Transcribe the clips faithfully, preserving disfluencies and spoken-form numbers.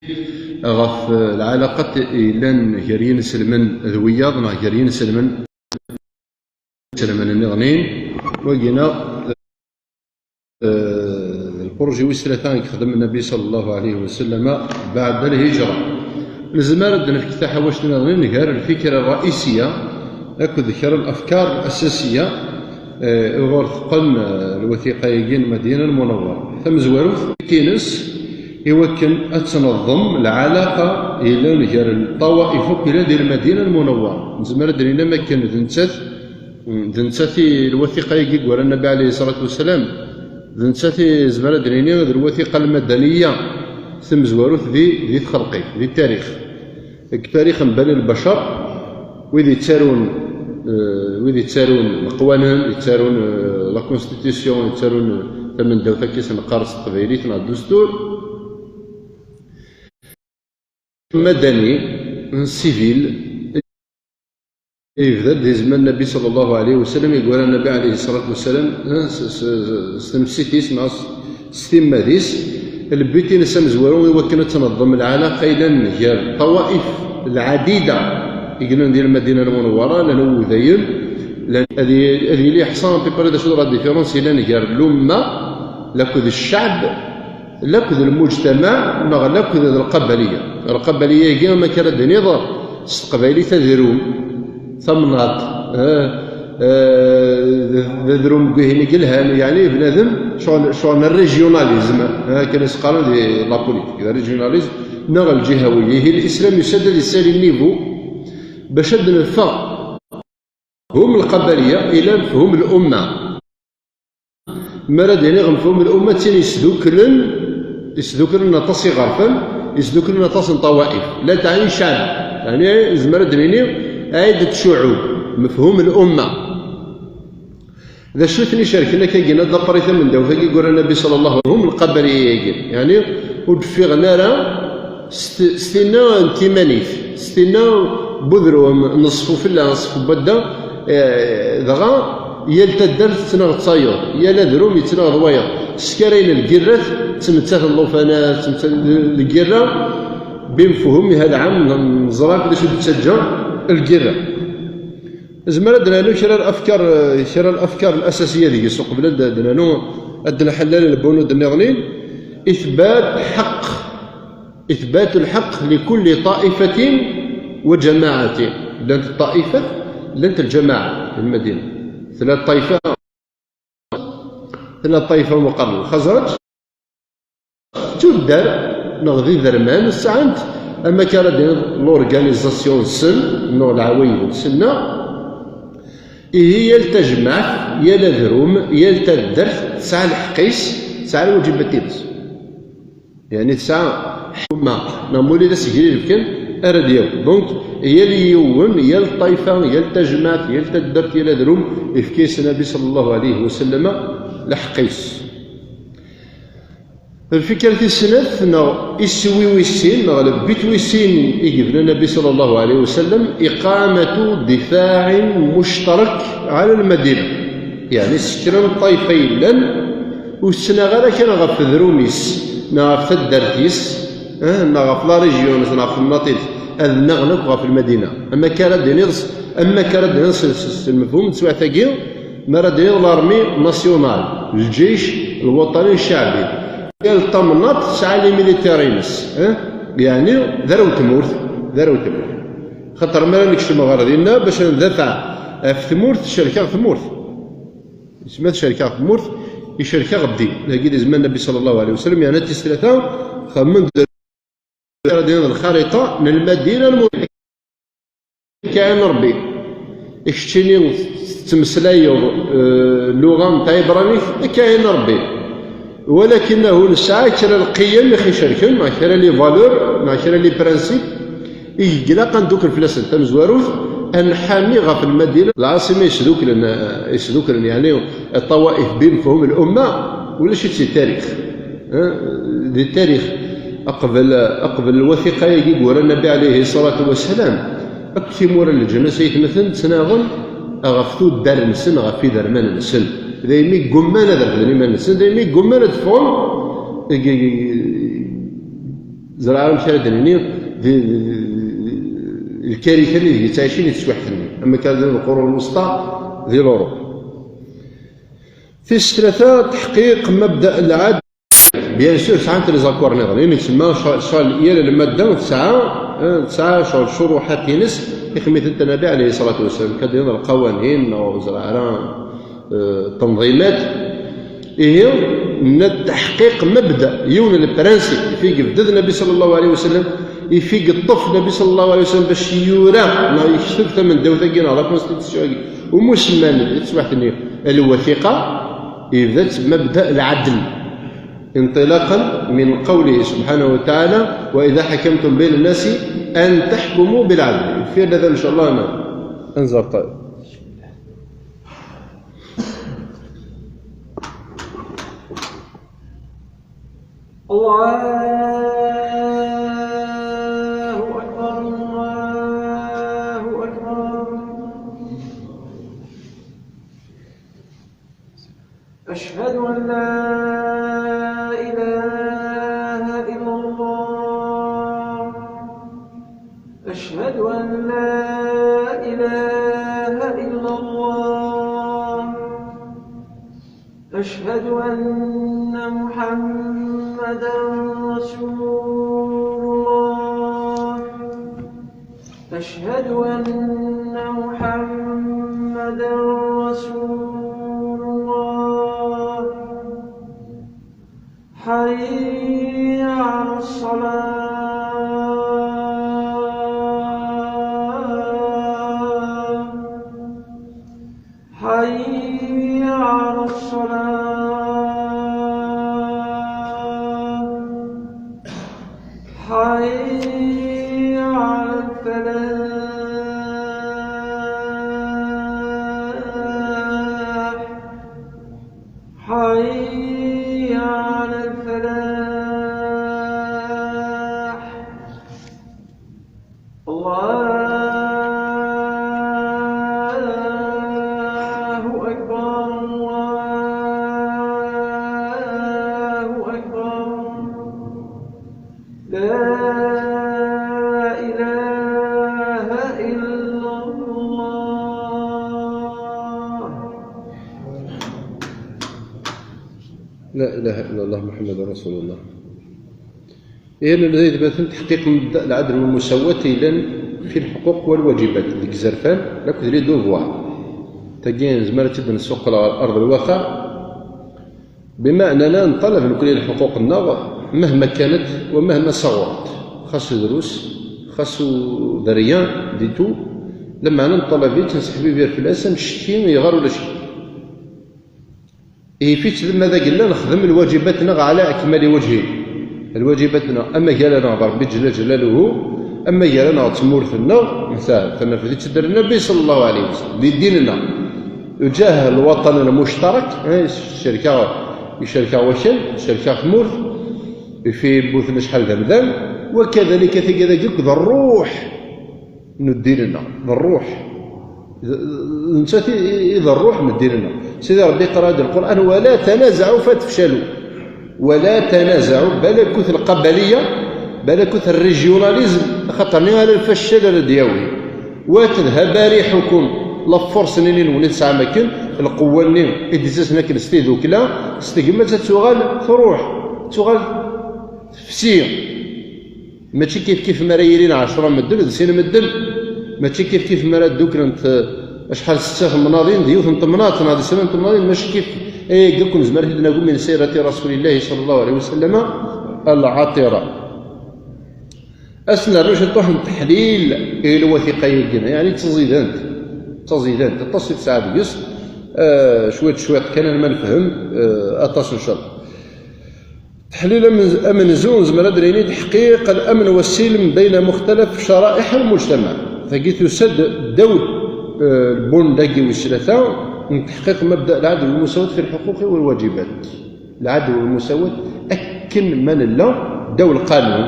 ɣef, eh, lɛalaqat yellan gar yinselmen d wiyaḍ, neɣ gar yinselmen, inselmen nniḍen. Wagi neɣ, eh, lpurji wis tlata i yexdem Nnabi sallallahu alayhi wa sallam baɛda lhijra. Nezmer ad d-nefk taḥawact nniḍen gar lfikra rraisiya akked kra n afkar asasiya, eh, iɣur teqqen, eh, lwathiqa-agi n Madina Lmunawwara. Tamezwarut, tines, i wakken ad tneḍḍem lɛalaqa yellan gar ṭawaif akk yellan di Lmadina Lmunawwara. Nezmer ad d-nini am akken d nettat, d nettat i lwathiqa-agi i yura Nnabi alayhi ṣṣalatu wassalam, d nettat i nezmer ad d-nini d lwathiqa lmadaniya tamezwarut di, di txelqit, di tarix. Deg tarix n Bani Lbacer, wid yettarun, eh, wid yettarun leqwanen, yettarun, eh, la constitution, yettarun, eh, tamendawt akka i s-neqqar s teqbaylit neɣ ddustur, madani, n civil, yebda-d di zman Nnabi sallallahu alayhi wa sallam, i yura Nnabi alayhi ṣṣalatu wassalam, eh, s, s, s tnefsit-is neɣ s, s timmad-is. Lbit-ines amezwaru i wakken ad tneḍḍem lɛalaqa yellan gar ṭawaif lɛadida i yellan di Lmadina Lmunawwara, llan wudayen, llan, ad y-, ad yili yeḥṣa à peu près d acu d la différence yellan gar lumma lakked cceɛb, lakked lmujtamaɛ, neɣ lakked lqabaliya. Lqabaliya-agi, am akka ara d-tiniḍ s teqbaylit, adrum, tamnaḍt, eh, eh, d, d adrum deg wihin i yelhan, yeɛni bnadem, ccɣel, ccɣel n régionalisme, eh, akken i s-qqaren di la politique, d régionalisme, neɣ lǧihawiya. Ihi, l'islam yusa-d ad isali niveau bac ad neffeɣ mefhum lqabaliya ila mefhum lumma. Mi ara d-iniɣ mefhum lumma, d tin yesduklen, yesduklen aṭas iɣerfan, yesduklen aṭas n ṭawaif. La teɛni cceɛb. Yeɛni, nezmer ad d-nini ɛiddet ccuɛub, mefhum lumma. D acu i ten-icerken akka-agi, ad d-apari tamendawt-agi i yura Nnabi sallallahu alayhi wa sallam, mefhum lqabaliya-agi? Yeɛni, ur d-ffiɣen ara s t-, s tinna n timanit, s tinna n udrum, neṣfu fell-as, neṣfu n wadda, eh, dɣa yal taddart tettnaɣ d tayeḍ, yal adrum yettnaɣ d wayeḍ. Skarayen lgirrat, ttmettaten llufan-a, ttmettaten lgirra, bimefhum iha lɛam, neẓra d acu d-tettaǧǧa lgirra. Nezmer ad d-nernu kra n afkar, kra n afkar asasiya deg-s, uqbel ad d-nernu, ad d-nḥellal lbunud nniḍen. Ithbat ḥeqq. إثبات الحق لكل طائفة وجماعة. Llant ṭṭaifat, llant lǧamaɛa di Lmadina. Tella ṭṭaifa, tella ṭṭaifa Umeqqar n Lxazraj, d tuddar neɣ d iderman, sɛant, am akka ara d-tiniḍ, l'organisation-nsen, neɣ lɛawayed-nsen, neɣ, ihi yal tajmaɛt, yal adrum, yal taddart tesɛa lḥeqq-is, tesɛa lwaǧibat-ines. Yeɛni tesɛa ḥuma, neɣ ma ula d asegrir fkan ara d-yawi. Donc, yal yiwen, yal ṭṭaifa, yal tajmaɛt, yal taddart, yal adrum, ifka-yas Nnabi sallallahu alayhi wa sallam lḥeqq-is. Lfikra tis snat, neɣ iswi wis sin, neɣ lbit wis sin i yebna Nnabi sallallahu alayhi wa sallam, إقامة دفاع مشترك على المدينة. Yeɛni, s kra n ṭṭaifa yellan, ur ttnaɣ ara kan ɣef udrum-is, neɣ ɣef taddart-is, eh, neɣ ɣef la région-is, neɣ ɣef temnaḍt-is, ad nnaɣen akk ɣef Lmadina. Am akka ara d-tiniḍ s, am akka ara d-tiniḍ s, s, s lmefhum n teswiɛt-agi, mi ara d-tiniḍ l'armée nationale, lǧic lwaṭani ccaɛbi. Yal tamnaḍt tesɛa les militaires-ines, eh? Yeɛni, d arraw n tmurt, d arraw n tmurt. Xaṭer mi ara nekcem ɣer dinna, bac ad ndafeɛ ɣef tmurt, cerkeɣ tmurt. Isma tcerkeɣ tmurt, icerkeɣ ddin. Dagi di zman Nnabi sallallahu alayhi wa sallam, yeɛni tis tlata, xemmen-d ara d-iniḍ lxariṭa n Lmadina Lmunawwara. Kaɛin Rebbi. I keččini tettmeslayeḍ, eh, lluɣa n tɛibranit, kaɛin Rebbi. Walakinahu nesɛa kra n lqiyam i ɣ-icerken, neɣ kra n les valeurs, neɣ kra n les principes, i ilaq ad ndukkel fell-asen. Tamezwarut, ad nḥami ɣef Lmadina, lɛaṣima yesduklen, eh, yesduklen, yeɛni, ṭṭawaif bimefhum lumma, ulac-itt di tarix. Eh, di tarix, aqbel, aqbel lwathiqa-agi i yura Nnabi alayhi ṣṣalatu wassalam, akk timura n leǧnas aytmaten ttnaɣen ɣef tuddar-nsen, ɣef iderman-nsen. Daymi ggumman ad refden iman-nsen, daymi ggumman ad ffɣen deg, deg, Ẓriɣ ara amek ara d-nini di, di, di, di lkarika-nni deg yettɛicin di teswiḥt-nni, am akka di lqurun lwesṭa di l'Europe. Tis tlata, teḥqiq mabda lɛadl. Bien sûr, sɛant les accords nniḍen. Ayen yesemma ca-, ca-, yal lmadda tesɛa, eh, tesɛa ca-, ccuruḥat-ines i xedmen-tent Nnbi ɛlayhi ṣṣalatu wassalam, kad-, lqawanin, neɣ ur ẓriɣ ara, eh, tanḍimat. Ihi, nna teḥqiq mabda, yiwen n lprinsip, fi yebded Nnbi ṣalla Llahu ɛalayhi wa sallam, i fi yeṭṭef Nnbi ṣalla Llahu ɛalayhi wa sallam bac yura, neɣ yekteb tamendawt-agi, neɣ la constitution-agi, umusemman di teswiḥt-nni, lwathiqa, yebda-tt mabda lɛadl. انطلاقا من قوله سبحانه وتعالى: وإذا حكمتم بين الناس أن تحكموا بالعدل. في هذا إن شاء الله أنا أنزل طيب. الله أكبر، الله أكبر. أشهد أن لا إله إلا الله. أشهد أن لا إله إلا الله. أشهد أن محمدا رسول الله. أشهد أن محمدا رسول الله. حي على الصلاة. حي على الصلاة. حي على الفلاح. حي على الفلاح. الله أكبر، الله أكبر. لا إله إلا الله. لا إله إلا الله محمد رسول الله. Ihi, d aytmaten, teḥqiq n lɛadl wal musawat yellan fi lḥuquq wal wajibat, deg izerfan akked les devoirs. Tagi nezmer ad tt-id-nessuqqel ɣer ard lwaqiɛ, bima annana nṭalab nekni lḥuquq-nneɣ mahma kanat wa mahma saɣuṛent, xas drus, xas u-, d rien du tout, lameɛna nṭalab-itt, nesseḥbibir fell-as annect-nni yeɣar ulac-it. Yif-itt lemma d agella nexdem lwajibat-nneɣ ɛla akmali wajhin. Lwajibat-nneɣ, ama gar-aneɣ d Ṛebbi Ǧella Ǧelaluhu, ama gar-aneɣ d tmurt-nneɣ, netta, tama f-, di ttedder Nnbi ṣalla Llahu ɛalayhi wa sallam, di ddin-nneɣ. Uǧah lwaṭan lmuctarak, eh, cerkeɣ, icerkeɣ wakal, cerkeɣ tmurt, ifi mmuten acḥal d amdan, wa kadalika tigi dagi akk d ṛṛuḥ n ddin-nneɣ, d ṛṛuḥ. D, d nettat i, i, i d ṛṛuḥ n ddin-nneɣ. Sidi Ṛebbi yeqqar-d deg Lqur'an: ولا تنازعوا فتفشلوا. ولا تنازعوا، balakut lqabaliya, balakut rrijyunalizm, axaṭer-nni ala lfaccal ara d-yawi. وتذهب ريحكم, la force-nni-nwen i tesɛam akken, lqewwa-nni i d-ittasen akken s tidukla, s tegmat ad tuɣal truḥ, ad tuɣal tefsi. Mačči kif kif mi ara yilin ɛecra medden d sin medden. Mačči kif kif mi ara dduklent, eh, acḥal setta temnaḍin d yiwet n temnaḍt neɣ d sra n temnaḍin. Mačči kif kif. Ayagi akk nezmer ad t-id-nagum min sirati Rasulillahi ṣalla Llahu ɛalayhi wa sallam al-ɛaṭira. Ad s-nernu ciṭuḥ n teḥlil i lwathiqa-yagi, yeɛni d taẓidant. D taẓidant, aṭas i tesɛa deg-s, eh, cwiṭ cwiṭ kan alma nefhem, eh, aṭas, ncallah. Teḥlil amen-, amenzu, nezmer ad d-nini teḥqiq al-amn wa ssilm bayna muxtalaf cara'iḥ al-mujtamaɛ. Tagi tusa-d ddaw, eh, lbun dagi wis tlata n teḥqiq mabda al-ɛadl wal musawat fi lḥuquq wal wajibat. Al-ɛadl wal musawat akken ma nella ddaw lqanun.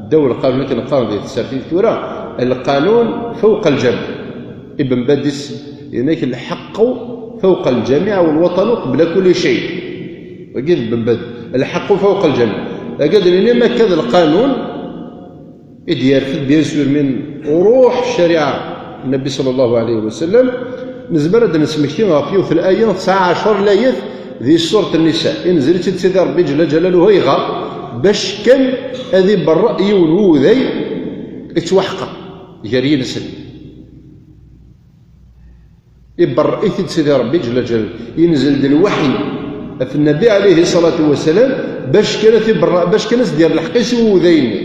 Ddaw lqanun, akken qqaren di tsertit tura, lqanun fawqa al-jami'. Ibn Badis, yenna-k: الحق فوق الجميع والوطن قبل كل شيء. Wagi d Ibn Bad. الحق فوق الجميع. Dagi ad nini ma akka d lqanun, i d-yerfed, bien sûr, min uruḥ ccariɛa n Nnbi ṣalla Llahu ɛalayhi wa sallam. Nezmer ad d-nesmekti ɣef yiwet laya tesɛa ɛecṛa layat di surat Nnisa, inzel-itt-id Sidi Ṛebbi Ǧella Ǧalaluhu, ayɣer? Bac kan ad iberreɛ yiwen n wuday ittwaḥqer gar yinselmen. Iberreɛ-it-id Sidi Ṛebbi Ǧella Ǧalaluhu. Inzel-d lwaḥyi ɣef Nnbi ɛalayhi ṣṣalatu wa ssalam, bac kan ad t-iberreɛ, bac kan ad s-d-yerr lḥeqq-is i wuday-nni.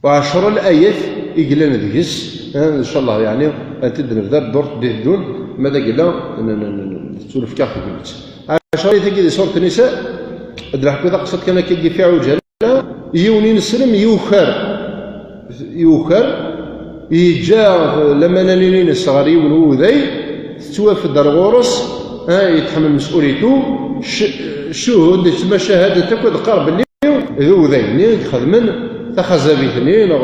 U ɛecṛa layat i yellan deg-s, eh, ncallah, yeɛni, ad t-id-nebder ddurt d-iteddun, ma d agella n, n, n, n, tettunefk-aɣ tegnit. Ɛecṛa layat-agi di surat Nnisa, ad d-neḥku taqsiṭ kan akka fi ɛuǧal. Yiwen ineslem yuker, yuker, yeǧǧa lamana-nni-ines ɣer yiwen n wuday, tettwafed ar ɣur-s, ah, yetḥeml mes'ulitu, c-, ccuhud, yettmacahadat akk, ad qqar belli d uday-nni i ixedmen taxazabit-nni, neɣ,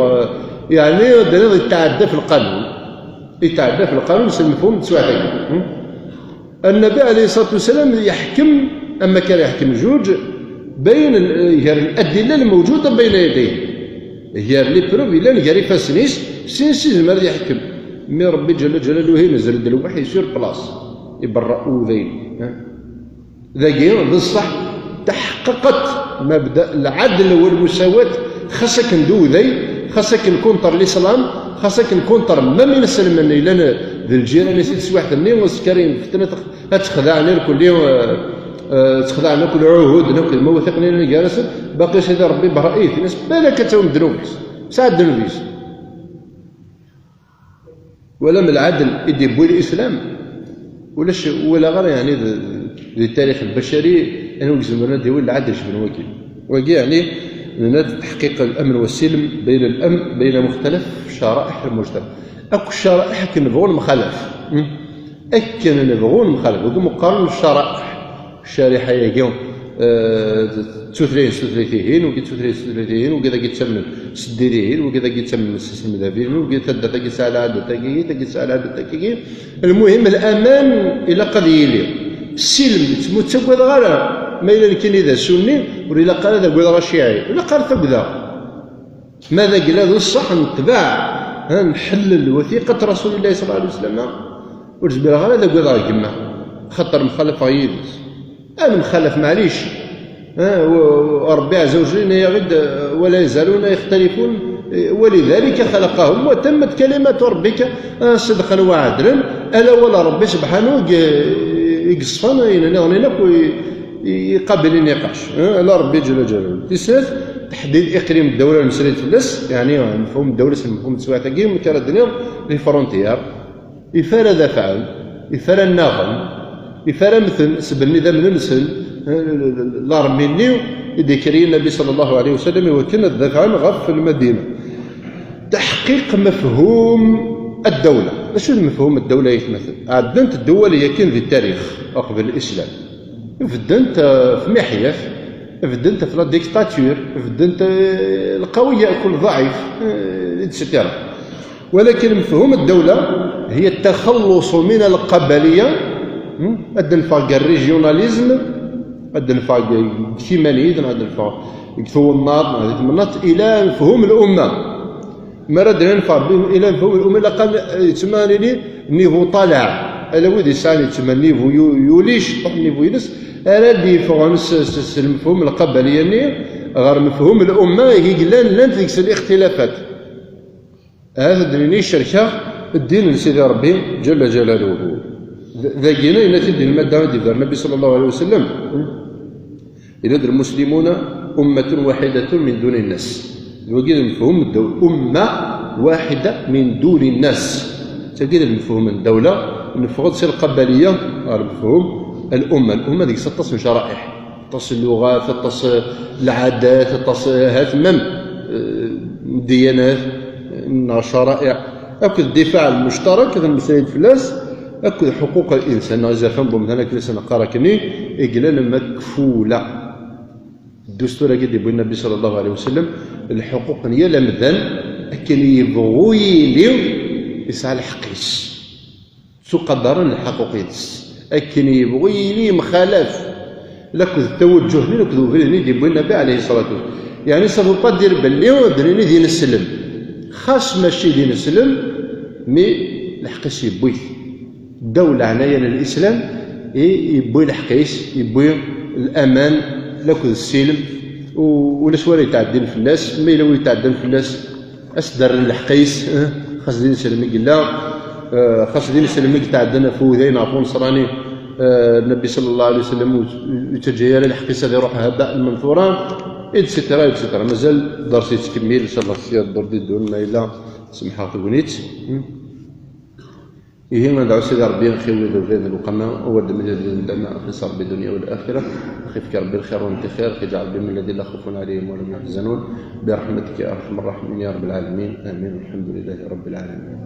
yeɛni, ad d-tiniḍ yetɛedda ɣef lqanun. Yetɛedda ɣef lqanun s lmefhum n teswiɛt-agi. Hmm? Nnbi ɛalayhi ṣṣalatu wa ssalam yeḥkem, am wakken ara yeḥkem juj, bayen l-, gar ladilla lmewǧuda bayna yadayhi, gar les preuves yellan gar ifassen-is, sin s izmer ad yeḥkem. Mi Ṛebbi Ǧella Ǧalaluhu inzel-d lwaḥyi sur place, iberreɛ uday. Dagi, d ṣṣeḥ, teḥqeqet mabda lɛadl wa lmusawat, xas akken d uday, xas akken contre l'islam, xas akken contre même ineslmen yellan d lǧiran-is i teswiɛt-nni, ur s-kkarin fetna ad texdeɛ irkelli, eh, eh, ad texdeɛ akk lɛuhud, akk lmawathiq-nni gar-asen, baqi Sidi Ṛebbi iberreɛ-it, ini-as: "Balak ad tawim ddnub-is, sɛa ddnub-is." Wala m lɛadl i d-iwwi lislam, ulac, ur walaɣ ara, yeɛni, d, d, di tarix lbacari, anwa i izemren ad d-iwwi lɛadl yecben wagi. Wagi, yeɛni, nenna-d teḥqiq lamn wa ssilm, bayn lamn, bayn muxtalaf cara'iḥ lmujtama. Akk cara'iḥ akken nebɣu nemxalaf. Hmm? Akken nebɣu nemxalaf. Deg umeqqar n cara'iḥ. Ccariḥa-agi, eh, d tutlayin s tutlayt-ihin, wigi d tutlayin s tutlayt-ihin, wigi dagi ttamnen s ddin-ihin, wigi dagi ttamnen s iselmdabihin, wigi taddart-agi tesɛa lɛadat-agi, tagi tesɛa lɛadat-agi. Lmuhim, laman ilaq ad yili. Ssilm, ur ttagadeɣ ara. Ma yella nekkini d asunni, ur ilaq ara ad agadeɣ aciɛi. Ur ilaq ara ad t-agadeɣ. Ma d agla d ṣṣeḥ, netbeɛ, ha, nḥellel wathiqat Rasulillah ṣalla Llahu ɛalayhi wa sallam, ur zmireɣ ara ad agadeɣ gma, xaṭer mxalafeɣ yid-s. Ad nemxalaf, maɛlic. Ha, u, u Ṛebbi ɛezza wa jell yenna-yaɣ-id: "ولا يزالون يختلفون، ولذلك خلقهم وتمت كلمة ربك صدقا وعدلا." Ala wala Ṛebbi subḥanahu i, i yeṣfan ayen nniḍen akk i, i, iqabel iniqac. Ha, ala Ṛebbi ǧella ǧalaluhu. Tis snat, teḥdid iqlim ddawla, nemsel-d fell-as, yeɛni mefhum ddawla s lmefhum n teswiɛt-agi, amek ara d-nniɣ, les frontières, ifa ara dafɛen, ifa ara nnaɣen, ifa ara mmten, seblen idammen-nsen, eh, l'armée-nni i d-ikker Nnbi ṣalla Llahu ɛalayhi wa sallam i wakken ad dafɛen ɣef Lmadina. Teḥqiq mefhum ddawla. D acu d mefhum ddawla, ay atmaten? Ɛeddant ddwal yakan di tarix uqbel Lislam. Beddent, eh, f miḥyaf, beddent f la dictature, beddent, eh, lqawiya akk lḍaɛif, eh, et cetera. Walakin mefhum ddawla hiya taxalluṣu min alqabaliya, hmm? Ad d-neffeɣ deg régionalisme, ad d-neffeɣ deg, deg timanit, neɣ ad d-neffeɣ deg twennaḍt, neɣ di temnaḍt, ila mefhum lumma. Mi ara d-nenfeɣ bi-, ila mefhum lumma, ilaq ad yettma nini niveau ṭalaɛ. Ala wid yesɛan yettma niveau yu-, yuli ciṭuḥ niveau-ines, ara d-yeffɣen s, s, s lmefhum lqabaliya-nni ɣer mefhum lumma, i yellan llant deg-s lixtilafat. Ahat ad d-nini cerkeɣ ddin n Sidi Ṛebbi ǧella ǧalaluhu. D-, dagina yenna-t-id di lmadda i d-yebder Nnbi ṣalla Llahu ɛalayhi wa sallam. Yenna-d: "المسلمون أمة واحدة من دون الناس." D wagi d lmefhum n ddawla. Umma waḥida min duni nnas. D tagi d lmefhum n ddawla. Neffeɣ-d si lqabaliya ɣer lmefhum n lumma. Lumma deg-s aṭas n cara'iḥ. Aṭas n lluɣat, aṭas n lɛadat, aṭas, ahat même, eh, ddiyanat, neɣ cara'iḥ, akked ddifaɛ lmuctarak, ad nemmeslay fell-as, akked ḥuquq linsan, neɣ izerfan n umdan, akken i s-neqqar akkenni, i yellan makfula. Ddustur-agi d-yewwi Nnbi ṣalla Llahu ɛalayhi wa sallam, lḥuquq n yal amdan, akken yebɣu yili, yesɛa lḥeqq-is. Ttuqadaren lḥaquq-ines. Akken yebɣu yili yemxalaf. Lakked tawejjuh-nni, lakked ubrid-nni i d-yewwi Nnbi ɛalayhi ṣṣalatu wassalam. Yani, ça veut pas dire belli ad d-nini d ineslem. Xas mačči d ineslem, mi lḥeqq-is yewwi-t. Ddaw leɛnaya n lislam, i yewwi lḥeqq-is, yewwi laman, lakked ssilem, u ulac wara yetɛeddin fell-as. Ma yella win yetɛeddan fell-as, as-d-rren lḥeqq-is, eh, xas d ineslem i yella, eh, xas d ineslem i yetɛeddan ɣef wudayen, ɣef uneṣrani, eh, Nnbi ṣalla Llahu ɛalayhi wa sallam ur yettaǧǧa ara lḥeqq-is ad iruḥ haba'an mantura, et cetera, et cetera. Mazal dders yettkemmil, incallah, sya ddurt d-iteddun, ma yella semḥeɣ tegnit. Ihi, ad nɛu Sidi Ṛebbi, xiwi d ubrid n lqama, u ad d-mlil d nndama, xis Ṛebbi dunya u laxira, xif-k Ṛebbi lxir u nti xir, xi ǧeɛ Ṛebbi min lladina la xawfun ɛalayhim wa la hum yaḥzanun, برحمتك يا أرحم الراحمين يا رب العالمين، آمين، والحمد لله رب العالمين.